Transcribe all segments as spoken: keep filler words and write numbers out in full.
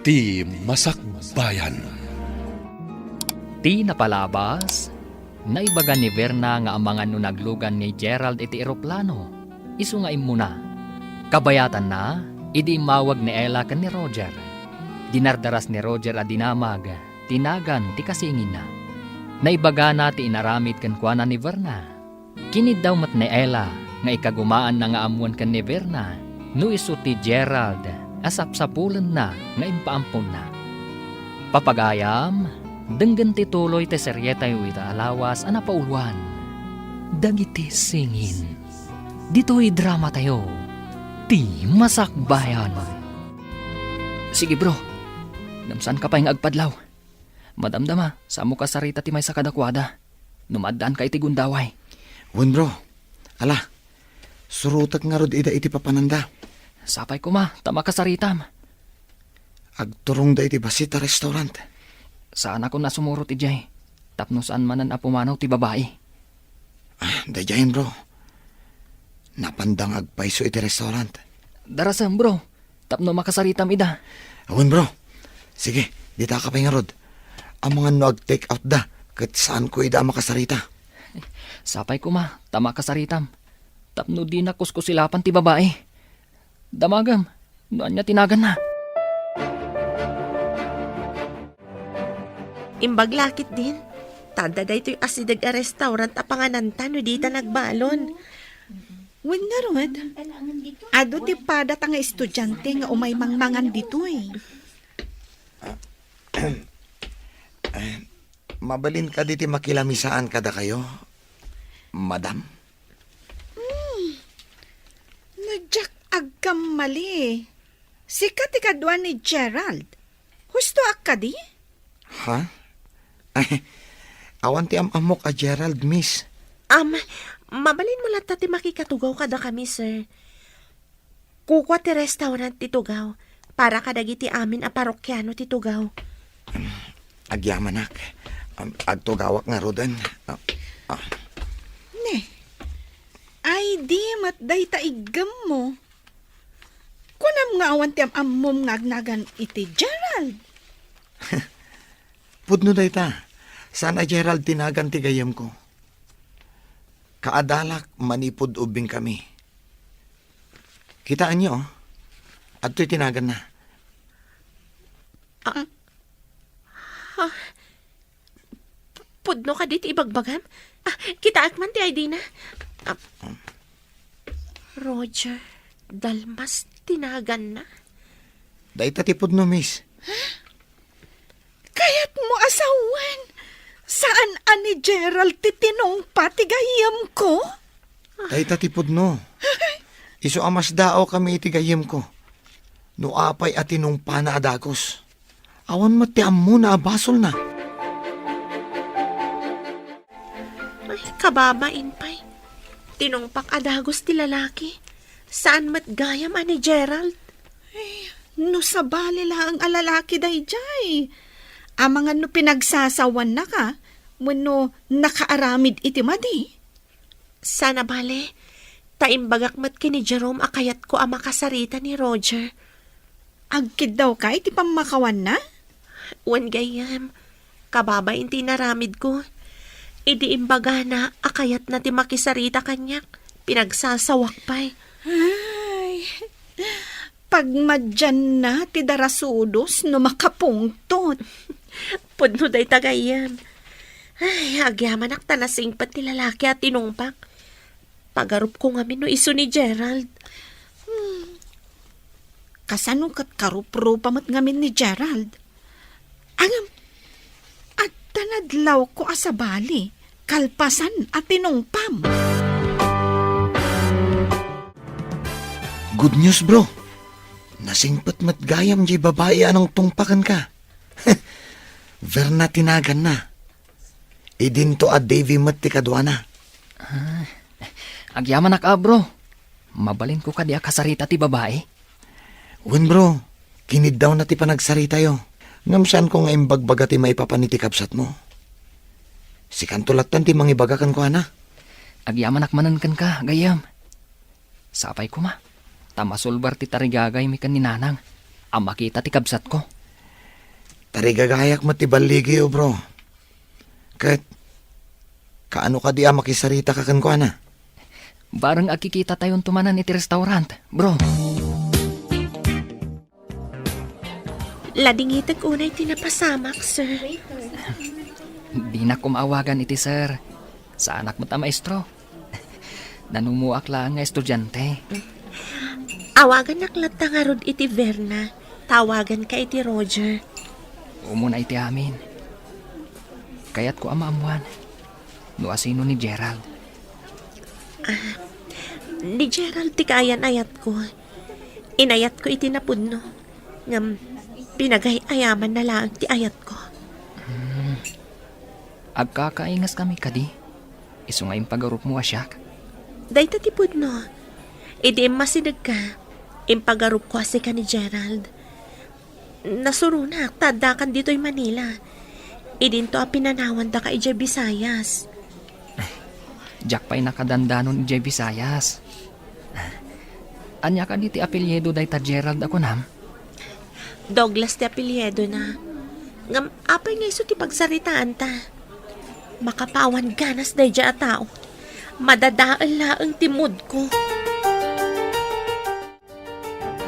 Ti Masakbayan. Ti napalabas, naibaga ni Verna nga amangan no naglugan ni Gerald iti eroplano, isu nga immuna. Kabayatanna, idi immawag ni Ella ken ni Roger. Dinardaras ni Roger a dinamag ti nagan ti kasinginna. Naibagana ti inaramid kenkuana ni Verna. Kiniddaw met ni Ella nga ikagumaanna nga ammoen ken ni Verna no isu ti Gerald a sapsapulenna nga impaamponna. Papagayam, denggen ti tuloy ti serietayo ita a lawas a napauloan, Dagiti Singin. Ditoy dramatayo, Ti Masakbayan. Sige, bro. Ngem saanka pay nga agpadlaw. Madamdama, saanmo kasarita ti maysa kadakuada no maaddaanka iti gundaway. Wen, bro. Ala, surotek ngarud ida iti papananda. Sapay koma, ta makasaritam. Agturongda iti bassit a restaurant. Saanakon a sumurot idiay, tapno saan manen a pumanaw ti babai. Ah, daydiayen, bro. Napanda nga agpayso iti restaurant. Darasem, bro, tapno makasaritam ida. Awan, bro. Sige, ditaka pay ngarud. Amangan no ag-take out da, ket saanko ida a makasarita. Sapay koma, ta makasaritam. Tapno dina kuskusilapan ti babai. Damagem, no ania ti naganna. Imbag la ketdin, ta adda daytoy asideg a restaurant a pangananta no dita nagbalon. Wen ngarud, adu ti padata nga estudiante nga umay mangmangan ditoy. Eh, mabalin kadi ti makilamisaan kadakayo, madam? Hmm. No diak agkammali, sika ti kadua ni Gerald. Hustoak kadi? Ha? Ay, awan ti am-ammok a Gerald, miss. Am, mabalinmo latta ti makikatugaw kadakami, sir. Kukua ti restaurant ti tugaw para kadagiti amin a parokiano ti tugaw. Agyamanak. Am, agtugawak ngaruden. Ah, ah. Ne, ay di met dayta iggemmo. Kunam nga awan ti am-ammom nga agnagan iti Gerald. Pudno dayta. Saan a Gerald ti nagan ti gayyemko. Kaadalak manipud ubbingkami. Kitaenyo, oh. Adtoy ti naganna. Ah. Ah. Pudno kadi ti ibagbagam? Ah, kitaek man ti I D na. Ah, Roger Dalmas ti naganna. Dayta ti pudno, miss. Kayatmo a sawen, saan a ni Gerald ti tinungpa ti gayyemko? Dayta ti pudno. Isu a masdaawkami iti gayyemko. No apay a tinungpana a dagus. Awan met ti ammona a basolna. Ay, kababain pay. Tinungpak a dagus ti lalaki. Saan met gayam a ni Gerald? Ay, no sabali laeng a lalaki daydiay. Amangan no pinagsasawannaka, wenno nakaaramid iti madi. Saan a bale, ta imbagak met ken ni Jerome a kayatko a makasarita ni Roger. Agkiddawka iti pammakawanna? Wen gayyem, kababain ti inaramidko. Idi imbagana a kayatna ti makisarita kaniak, pinagsasawak pay. Ay, pagmadianna ti darasudos no makapungtot. Pudno dayta gayyem. Ay, agyamanak ta nasingpet ti lalaki a tinungpak. Pagarupko ngamin no isu ni Gerald. Hmm. Kasano ket karuprupa met ngamin ni Gerald? Ngem, adda nadlawko a sabali, kalpasan a tinungpam. Good news, bro. Nasingpet met gayam diay babai a nangtungpa kenka. Verna ti naganna. Idinto a Davy met ti kaduana. Ah, agyamanak a, bro. Mabalinko kadi a kasarita ti babai? Wen, bro. Kiniddawna ti panagsaritayo. Ngem saanko nga imbagbaga ti maipapan iti kabsatmo. Sikanto latta ti mangibaga kenkuana. Agyamanak manen kenka, gayyem. Sapay koma, ta masulbar ti tarigagaymi ken ni Nanang a makita ti kabsatko. Rigagayak met ti balligiyo, bro. Ket, kaano kadi a makisaritaka kenkuana? Bareng agkikitatayonto manen iti restaurant, bro. Ladingitek unay ti napasamak, sir. Dinak koma awagan iti sir. Saanak met a maestro. Nanumuak laeng nga estudiante. Awagannak latta ngarud iti Verna. Tawaganka iti Roger. Umuna iti amin. Kayatko a maammuan no asino ni Gerald. Ah, ni Gerald ti kaayan-ayatko. Inayatko iti napudno. Ngem, pinagay-ayamanna laeng ti ayatko. Hmm. Agkakaingaskami kadi? Isu nga impagarupmo a siak? Dayta ti pudno. Idi immasidegka, impagarupko a sika ni Gerald. Nasuronak ta addakan ditoy Manila. Idinto a pinanawandaka idiay Visayas. Diak pay nakadandanon idiay Visayas. Ania kadi ti apelyido dayta Gerald a kunam? Douglas ti apelyidona. Ngem apay nga isu ti pagsaritaanta? Makapawan ganas daydiay a tao. Madadael laeng ti moodko.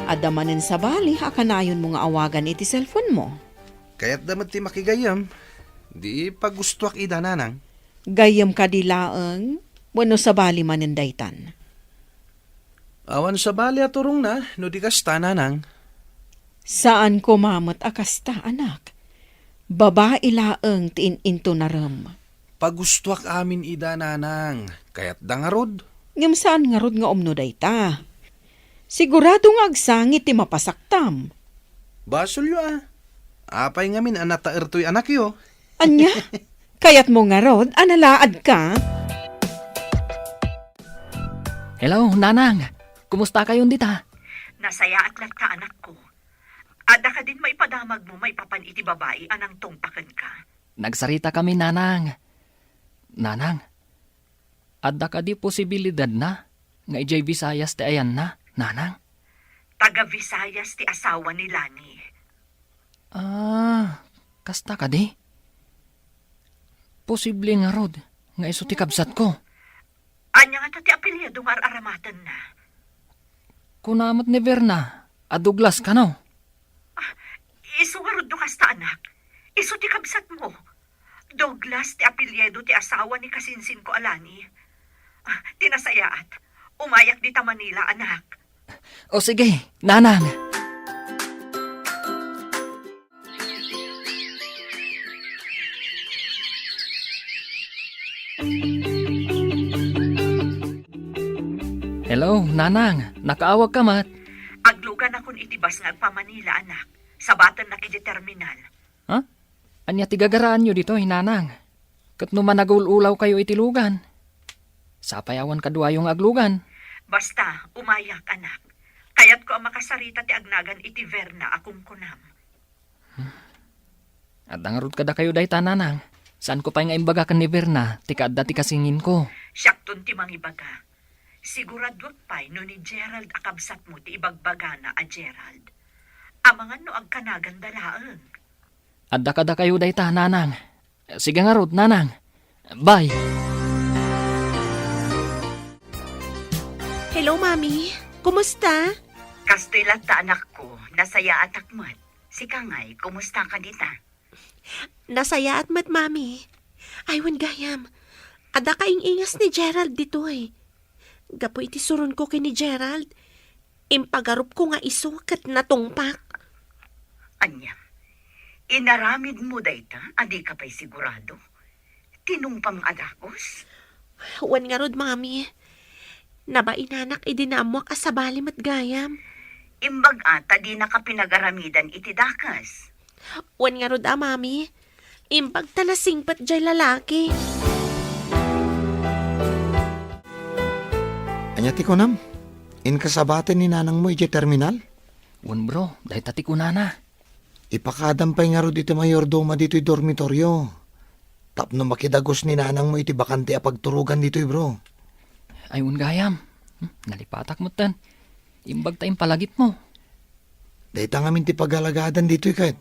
Adda manen sabali a kanayonmo nga awagan iti cellphone-mo? Kayatda met ti makigayyem. Di pagustoak ida, nanang. Gayyem kadi laeng wenno sabali manen daytan? Awan sabali a turongna no di kasta, nanang. Saan koma met a kasta, anak. Babai laeng ti in-intonarem. Pagustoak amin ida, nanang. Kayatda ngarud. Ngem saan ngarud nga umno dayta. Sigurado nga agsangit ti mapasaktam. Basolyo a. Apay ngamin a nataer toy anakyo? Ania? Kayatmo ngarud a nalaadka? Hello, Nanang. Kumustakayon dita? Nasayaat latta, anakko. Adda kadin maipadamagmo maipapan iti babai a nangtungpa kenka? Nagsaritakami, Nanang. Nanang, adda kadi posibilidadna nga idiay Visayas ti ayanna, Nanang? Taga Visayas ti asawa ni Lani. Ah, kasta kadi? Posible ngarud nga isu ti kabsatko. Ania ngata ti apelyido nga ar-aramatenna? Kuna met ni Verna a Douglas kano? Ah, isu ngarud no kasta, anak. Isu ti kabsatmo. Douglas ti apelyido ti asawa ni kasinsinko a Lani. Ah, ti nasayaat, umayak dita Manila, anak. O sige, Nanang. Hello, Nanang. Nakaawagka met? Agluganakon iti bus nga agpa-Manila, anak. Sabatennak iti terminal. Ha? Ania ti gagaraanyo ditoy, Nanang? Ket no managul-ulawkayo iti lugan, sapay awan kaduayo nga aglugan. Basta, umayak, anak. Kayatko a makasarita ti agnagan iti Verna a kunkunam. Adda ngarud kadakayo dayta, Nanang. Saanko pay nga imbaga ken ni Verna ti kaadda ti kasinsinko. Siakton ti mangibaga. Siguraduak pay no ni Gerald a kabsatmo ti ibagbagana a Gerald. Amangan no agkanaganda laeng. Adda kadakayo dayta, Nanang. Sige ngarud, Nanang. Bye. Hello, Mami. Kumusta? Kastoy latta, anakko. Nasayaatak met. Sika ngay, kumusta ka dita? Nasayaat met, Mami. Ay, wen gayam. Adda kaing-ingas ni Gerald ditoy. Gapu iti suronko ken ni Gerald, impagarupko nga isu ket natungpak. Ania? Inaramidmo dayta a dika pay sigurado? Tinungpam a dakes? Wen ngarud, Mami. Nabainanak idi naammoak a sabali met gayam. Imbag-a ta dinaka pinagaramidan iti dakes. Wen ngarud a, Mami. Imbag ta nasingpet jay lalaki. Ania ti kunam? Inka sabaten ni nanangmo idiay terminal? Wen, bro, dayta ti kunana. Ipakadam pay ngarud iti mayordomo ditoy dormitorio tapno makidagus ni nanangmo iti bakante a pagturogan ditoy, bro. Ay, wen gayam. Hmm, nalipatak metten. Imbag ta impalagipmo. Dayta ngamin ti pagalagadan ditoy ket.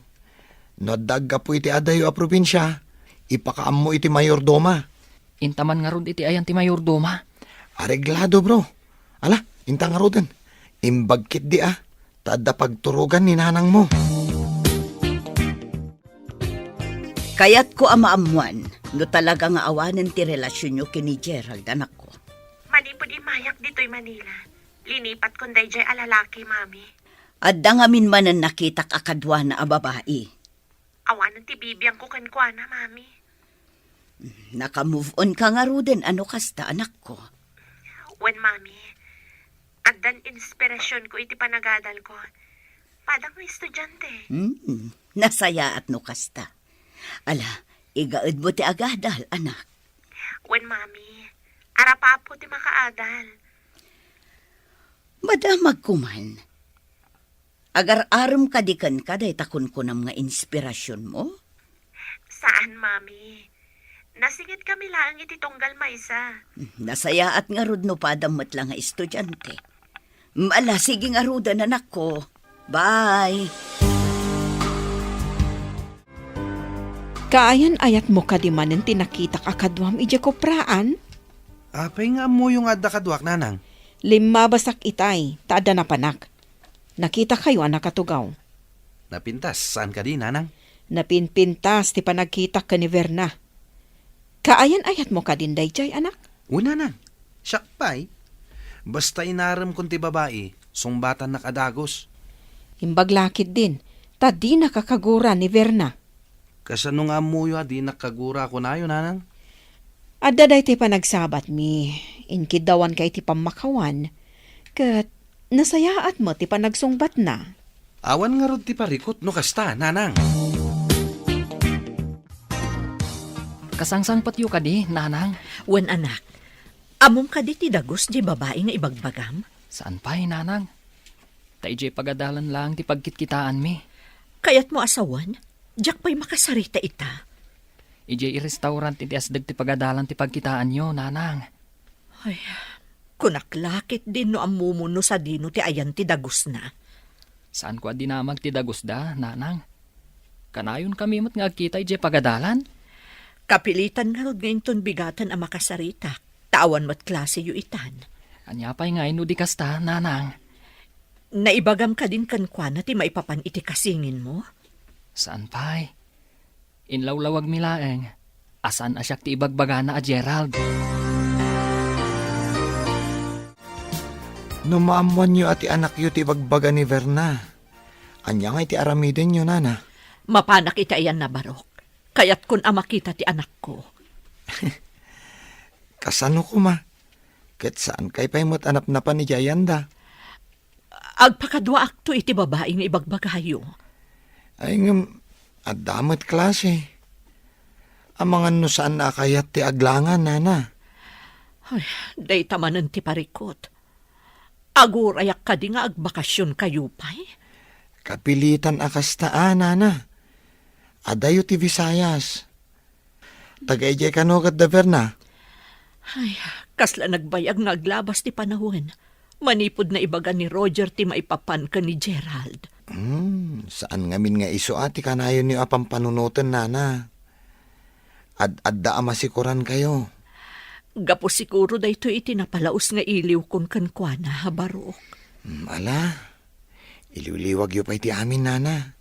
No adda aggapu iti adayo a probinsia, ipakaammo iti mayordoma. Inta man ngarud iti ayan ti mayordoma. Areglado, bro. Ala, inta ngaruden. Imbag ketdi a, ta adda pagturogan ni nanangmo. Kayatko a maammuan no talaga nga awanen ti relasionyo ken ni Gerald, anakko. Manipud immayak ditoy Manila, linipatkon daydiay a lalaki, Mami. Adda ngamin manen nakitak a kaduana a babai. Awanen ti bibiangko kenkuana, Mami. Naka-move on ka ngaruden a no kasta, anakko? Wen, Mami. Addan inspirasionko iti panagadalko. Padang nga estudiante. Hmm, nasayaat no kasta. Ala, igaedmo ti agadal, anak. Wen, Mami. Arapapo ti makaadal. Madamagko man. Agar-arem kadi kenka dayta kunkunam nga inspirasionmo? Saan, Mami. Nasingitkami laeng iti tunggal maysa. Nasayaat ngarud no padam met la nga estudiante. Ala, sige ngaruden, anakko. Bye. Kaayan-ayatmo kadi manen ti nakitak a kaduam idiay kopraan? Apay nga ammoyo nga adda kaduak, nanang? Limmabasak itay, ta adda napanak. Nakitakayo a nakatugaw. Napintas, saan kadi, nanang? Napinpintas ti panagkitak ken ni Verna. Kaayan-ayatmo kadin daydiay, anak? Wen, nanang. Siak pay. Basta inaremkon ti babai, sungbatannak a dagus. Imbag la ketdin, ta dinaka kagura ni Verna. Kasano nga ammoyo a dinak kagura a kunayo, nanang? Adda daytoy panagsabatmi, inkiddawanka iti pammakawan, ket nasayaat met ti panagsungbatna. Awan ngarud ti parikut no kasta, nanang. Kasangsangpetyo kadi, nanang? Wen, anak. Ammom kadi ti dagus diay babai nga ibagbagam? Saan pay, nanang. Ta idiay pagadalan laeng ti pagkitkitaanmi. Kayatmo a sawen? Diak pay makasarita ita. Idiay restaurant iti asdeg ti pagadalan ti pagkitaanyo, nanang. Ay, kunak la ketdin no ammomo no sadino ti ayan ti dagusna. Saanko a dinamag ti dagusda, nanang. Kanayonkami met nga agkita idiay pagadalan. Kapilitan ngarud nga inton bigaten a makasaritak, ta awan met klaseyo itan. Ania pay ngay no di kasta, nanang? Naibagam kadin kenkuana ti maipapan iti kasinginmo? Saan pay. Inlawlawagmi laeng a saan a siak ti ibagbagana a Gerald. No maammoanyo a ti anakyo ti ibagbaga ni Verna, ania ngay ti aramidenyo, nana? Mapanak iti ayanna, Barok. Kayatkon a makita ti anakko. Kasano koma? Ket saankay pay met a napnapan idiay ayanda? Agpakaduaakto iti babai nga ibagbagayo. Ay, ngem, adda met klase. Amangan no saanna a kayat ti aglangan, nana. Ay, dayta manen ti parikut. Agurayak kadi nga agbakasionkayo pay? Kapilitan a kasta a, nana. Adayo ti Visayas. Taga idiay kano ket da Verna? Ay, kasla nagbayag nga aglabas ti panawen. Manipud naibaga ni Roger ti maipapan ken ni Gerald. Hmm, saan ngamin nga isu a ti kanayonyo a pampanunoten, nana. Ad-adda a masikorankayo. Gapu siguro daytoy iti napalaus nga iliwkon kenkuana, Barok. Hmm, ala. Iliwliwagyo pay ti amin, nana.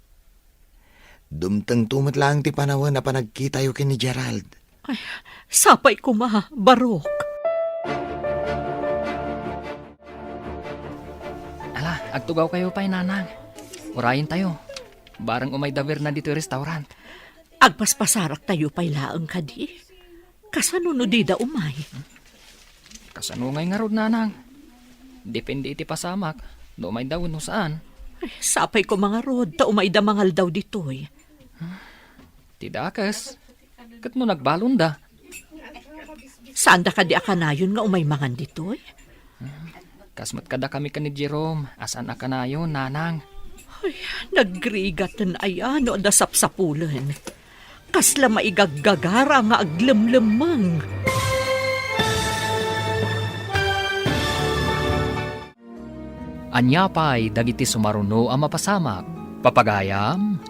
Dumtengto met laeng ti panawen a panagkitayo ken ni Gerald. Ay, sapay koma, Barok. Ala, agtugawkayo pay, nanang. Urayentayo. Bareng umay da Verna ditoy restaurant. Agpaspasaraktayo pay laeng kadi? Kasano no dida umay? Kasano ngay ngarud, nanang? Depende iti pasamak, no umayda wenno saan. Ay, sapay koma ngarud, ta umayda mangaldaw ditoy. Ti dakes, ket no nagbalonda? Saanda kadi a kanayon nga umay mangan ditoy? Kas met kadakami ken ni Jerome, a saan a kanayon, nanang. Ay, nagrigaten aya no adda sapsapulen. Kasla maigaggagara nga aglemlemmeng. Ania pay dagiti sumaruno a mapasamak? Papagayam,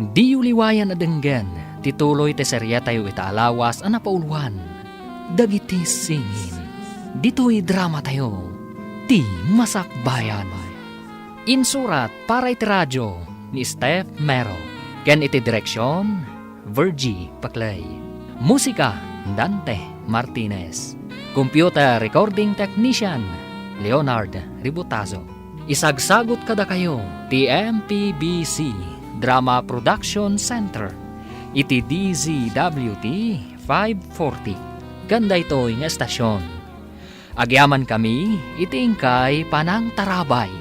Diyo liwayan a denggen ti tuloy ti serietayo ita a lawas a napauluan, Dagiti Singin. Ditoy dramatayo, Ti Masakbayan. Insurat para iti radio ni Steph Mero, ken iti direksion, Virgie Paclay. Musika, Dante Martinez. Computer recording technician, Leonard Ributazo. Isagsagut kadakayo ti M P B C Drama Production Center iti D Z W T five forty. Ken daytoy nga estasion, agyamankami iti inkay panangtarabay.